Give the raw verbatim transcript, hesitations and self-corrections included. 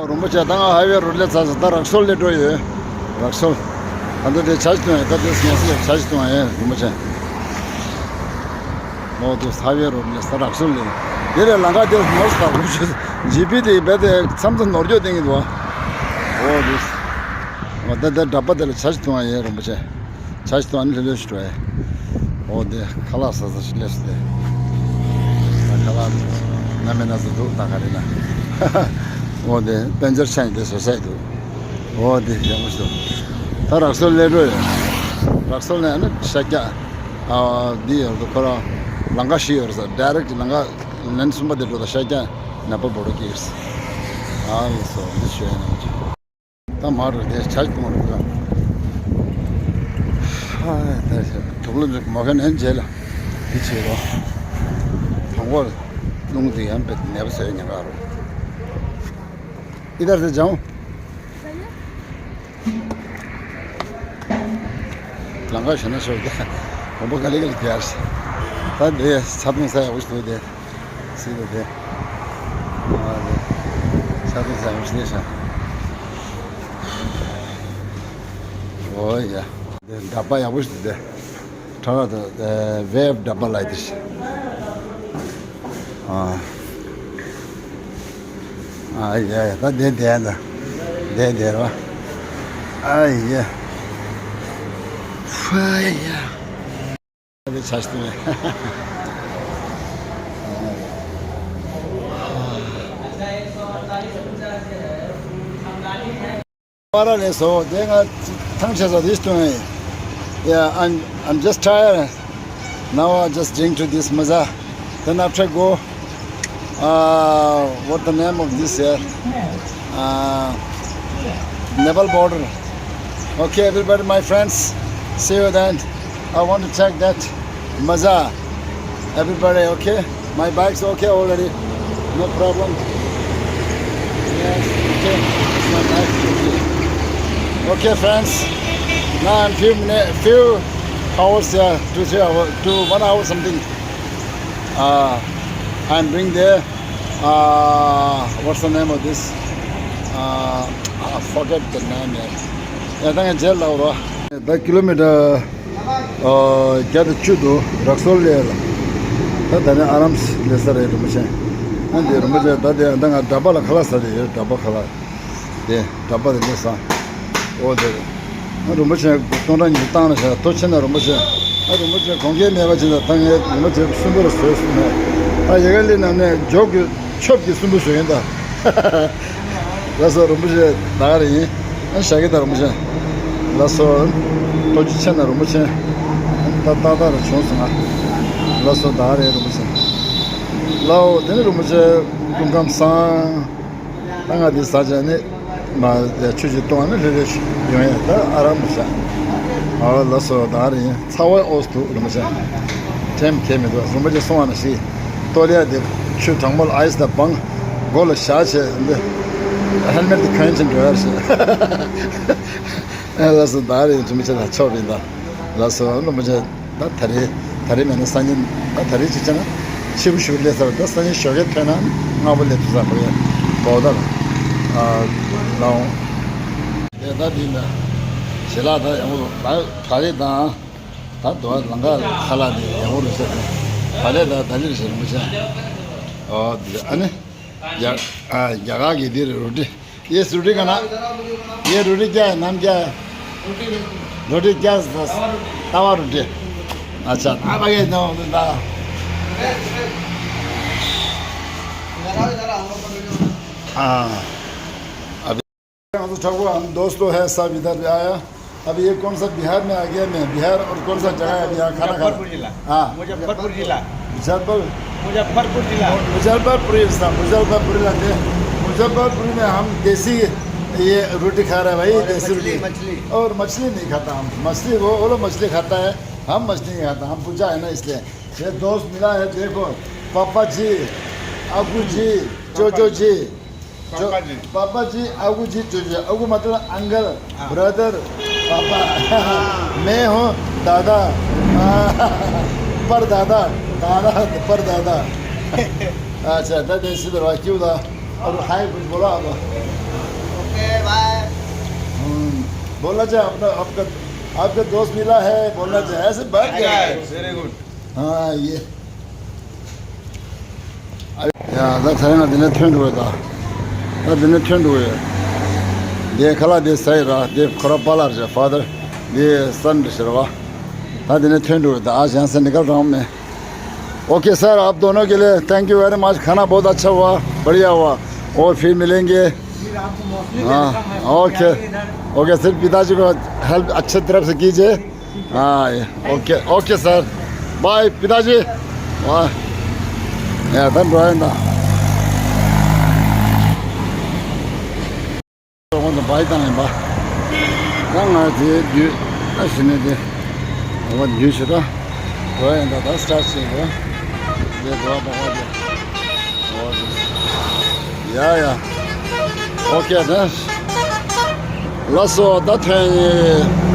རིན་པོ་ཆེ་ད་ང་ཧའི་ཝེ་རོ་ཌི་ལ་ཚར་སོང་། ད་རག་སོལ་ལ་འགྲོ་ཡོད། རག་སོལ། ད་ལྟ་དེ་ཇཱར་ཇི་གཏོང་ཡ། ད་དེ་ངལ་གསོ་ཡ་ཇཱར་ཇི་གཏོང་ཡ་རིན་པོ་ཆེ། ཨོ་དེ་ཧའི་ཝེ་རོ་ཌི་ལ་ས་རག་སོལ་ལ། དེ་ལས་ལམ་ཁ་དེ་ནོར་སོང་། རིན་པོ་ཆེ་ཇི་པི་དེ་རྦད་དེ་མཚམས་མཚམས་ནོར་འཁྱོག་བསྟན་གྱི་འདུག་ཨ། ཨོ་དེ། ཨོ་ད་ད་འདྲ་པ་དེ་ལ་ཇཱར་ཇི་གཏོང་ཡ་རིན་པོ་ཆེ། ཇཱར་ཇི་གཏོང་ནི་ལྷོད་ལྷོད་ཞིག་འགྲོ་ཡ། འོ་དེ་ཁ་ལག་ཟ་ས་ཞིག་སླེབས་སོང་དེ། ད་ཁ་ལག་ན་མེད་ན་ཟ་འདུག་ད་ག་རེ་ན། འོ་དེ་དཔལ་འབྱོར་ཆ་ནས་དེ་བཟོ་ས་ཡི་འདུག་འོ་དེ་ཡག་པོ་ཞིག་འདུག་ད་རག་སོལ་ལ་འགྲོ་ཡ། རག་སོལ་ནས་ཨ་ནི་ཤར་རྒྱག་ཨ་འདི་ཡོད་འདུག་ཁོ་རང་ལམ་ཁ་ཞིག་ཡོད་རེད་ས། ཌའི་རེག་ཊི་ལམ་ཁ་ལེན་གསུམ་པ་དེ་འགྲོ་ད་ཤར་རྒྱག་ནེ་པཱལ་བོར་ཌར་སྐྱེལ་ས། ཨ་ལགས་སོ་འདི་ཞོལ་ཡ་ན། ད་མར་རུ་དེ་ཇཱར་ཇི་གཏོང་རུ་དང་། ཧ་ད་དུག་ལོ་འཇུག་མོ་ཁན་ཨན་རྗེས་ལ་འདི་བྱེད་རོགས། དང་པོར་རླུང་དེ་ཡང་བེད་ནད་པ་ཟེར་ཉེན་ཁ་རུ། ཨི་དར་དེ་ཇང་། ལམ་ཁ་ཞེ་ན་ཤོར་ཀྱང་གོམ་པ་ག་ལེ་ག་ལེ་རྒྱག་ཤི། ད་དེ་ཚ་གདུང་ས་ཡག་པོ་ཞིག་འདུག་དེ། སྲིད་དེ། ཨ་དེ། ཆ་ཚང་ས་ཡོང་ཤེས་ཤག་ཨོ་ཡ། དེ་འདྲ་པ་ཡག་པོ་ཞིག་འདུག་དེ། ཁྲ་ཁྲ་དེ་ཝེབ་འདྲ་པ་ལ་དེ་ཤི། ཨ། ཨ་ཡ་ཡ་ད་དེ་དེ་ད། དེ་དེ་ར། ཨ་ཡ། ཧྥ་ཡ། Para le so, denga tang chesa this to. Yeah, I'm I'm just tired. Now I just drink to this maza. Then after go, uh, what the name of this here? Uh, Nepal border. Okay, everybody, my friends, see you then. I want to check that maza. Everybody, okay? My bike's okay already. No problem. Yes, okay. It's my bike. Okay. Okay, friends. Now in few minutes, few hours, yeah, two, three hours, two, one hour something. Uh, I'm bring there. Uh, what's the name of this? Uh, I forget the name, yeah. Yeah, thank you, Jel Laura. ད་ཀི་ལོ་མི་ཊར་བརྒྱ་དང་བཅུ་འདུག་རག་སོལ་ལ་ལ། ད་ད་ནི་ཨ་རམ་སི་ལས་ས་རེད་རིན་པོ་ཆེ། ཨ་འདི་རིན་པོ་ཆེ་ད་དེ་ད་ང་འདྲ་པ་ལ་ཁ་ལག་ཟ་དེ་ཡོད། འདྲ་པ་ཁ་ལག་དེ་འདྲ་པ་དེ་ལས་ས། ཨོ་དེ་ཨ་རིན་པོ་ཆེ་སྟོང་ཕྲག་ཉིས་བཏང་ན་ཤ་ཐོ་ཆེ་ན་རིན་པོ་ཆེ། ཨ་རིན་པོ་ཆེ་གོང་ཁེ་མེད་པ་ཅིག་ད་ད་ངས་རིན་པོ་ཆེ་གསུམ་པོ་ལ་བཟོས་སོང་ནས། ད་ཡ་ག་ལི་ནང་ནས་འཇོག་གི་ཆོབ་ཀྱི་གསུམ་པོ་བཟོས་ཡིན་ད། ལགས་སོ་རིན་པོ་ཆེ་ད་ག་རེ་ཡིན། ཨ་ཞྭ་གི་ད་རིན་པོ་ཆེ། ལགས་སོ། ཐུགས་རྗེ་ཆེ་ན་རིན་པོ་ཆེ། ད་ཏག་ཏག་རེ་བྱུང་སོང་ང་། ལགས་སོ་ད་ག་རེ་རིན་པོ་ཆེ། ལའོ་དེ་ནི་རིན་པོ་ཆེ་སྐུ་ཁམས་བཟང་། ད་ང་འདི་ཟ་བྱས་ནི་མ་ཆུ་ཅིག་བཏུང་ནི་ལྷོད་ལྷོད་ཡོང་ཡ་ད་ཨ་རམ་བྱ། ཨ་ལགས་སོ་ད་ག་རེ་ཡིན། ཚ་བ་ཨོས་འདུག་རིན་པོ་ཆེ། ཁྲེམ་ཁེ་མི་འདུག་རིན་པོ་ཆེ་སོང་བ་ན་ཤི། ཏོ་ལི་ཡ་དེ་ཆུ་གྲང་མོ་ལ་ཨའི་སི་དང་བང་། མགོ་ལ་བཞག་བྱས་འདི། ཧེལ་མེད་དེ་གོན་བྱས་འགྲོ་ཡར་ཤི། ཨ་ལགས་སོ་ད་རེས་རིན་པོ་ཆེ་ལ་ཆོག་པ་ཡིན་ད། ལགས་སོ་རིན་པོ་ཆེ་ད་ད་རེས་ད་རེས་མེད་ན་སང་ཉིན་ད་ད་རེས་ཅིག་བྱས་ན་ཕྱི་པོ་ཞུ་སླེབས་ཚར། ད་སང་ཉིན་ཞོགས་ཀས་ཐོན་ན་སྔ་པོ་སླེབས་ཐུབ་ས་གོ་ཡ་གོ་ད་ལ། ཨ་ལའོ། དེ་ད་འདི་ན་ཞེ་ལག་ད་ཡང་ད་ད་རེས་དང་། ད་དུ་བ་ལང་ཀ་ཁ་ལག་དེ་ཡག་པོ་རེད་ཟེར་ཏེ། ད་ལས་ད་ད་ལི་རེད་ཟེར་རིན་པོ་ཆེ། ཨོ་དེ་ཨ་ནི། རྒྱ་ཨ་རྒྱ་གར་གྱི་དེ་རེད་རོ་ཏི། ये रोटी खाना। ये रोटी क्या है? नाम क्या है? रोटी क्या है? तवा रोटी। अच्छा, तवा के नाम होता है। हाँ। हाँ, तो ठाकुर, हम दोस्त तो है, सब इधर भी आया। अब ये कौन सा बिहार में आ गया मैं, बिहार और कौन सा जगह है अभी यहाँ खाना खाना? मुजफ्फरपुर जिला। हाँ। मुजफ्फरपुर जिला। मुजफ्फर मुजफ्फरपुर जिला। मुजफ्फरपुर, मुजफ्फरपुर लाते। मुजफ्फरपुर में हम देसी ये रोटी खा रहे हैं भाई, और देसी मछली, रोटी। मछली। और मछली नहीं खाता हम, मछली वो, वो लोग मछली खाता है, हम मछली नहीं खाता, हम पूजा है ना इसलिए। ये दोस्त मिला है, देखो, पापा जी, अबू जी, जोजो जी, जो पापा जी। पापा जी, अबू जी, जोजो, अबू मतलब अंकल, हाँ। ब्रदर, पापा। हाँ। मैं हूँ दादा, हाँ, परदादा, दादा, परदादा। अच्छा, दादा इसी तरह क्यों था? और हाय कुछ बोला आप? बोलना चाहिए अपना, आपका, आपका दोस्त मिला है, बोलना चाहिए। ऐसे बात क्या है? Very good. हाँ, ये। ཡ། ད་ཚ་ཡང་འདི་ནས་ཐོན་འགྲོ་ཡོད་ད། ད་འདི་ནས་ཐོན་འགྲོ་ཡོད། འདི་ཁ་ལག་འདི་ཟ་ཡི་ར། འདི་ཁོ་ར་པཱ་ལགས་རེད། ཕ་དར། འདི་སན་རེད་ཟེར་བ། ད་འདི་ནས་ཐོན་འགྲོ་ཡོད་ད། आज यहाँ से निकल रहा हूँ मैं। ओके सर, आप दोनों के लिए thank you very much। खाना बहुत अच्छा हुआ, बढ़िया हुआ। और फिर मिलेंगे। हाँ, ओके। ओके सर, पिताजी को हेल्प अच्छे तरफ से कीजिए। हाँ, ये, ओके, ओके सर। बाय पिताजी। वाह। ཡ། ད་འགྲོ་ཡིན་ད། ཁོང་ཚོ་བའི་བཏང་ཡིན་པ། ད་ང་དེ་བརྒྱུད་ད་ཕྱི་ནས་དེ། འོ་བརྒྱུད་ཞེ་དྲག་འགྲོ་ཡིན་ད། ད་སི་ཊར་ཊི་བྱེད་དགོས། དེ་འགྲོ་བ་བ་དེ། འོ་དེ། ཡ་ཡ། ཨོ་ཁེ་ད། ལགས་སོ། ད་ཐོན་ཡིན།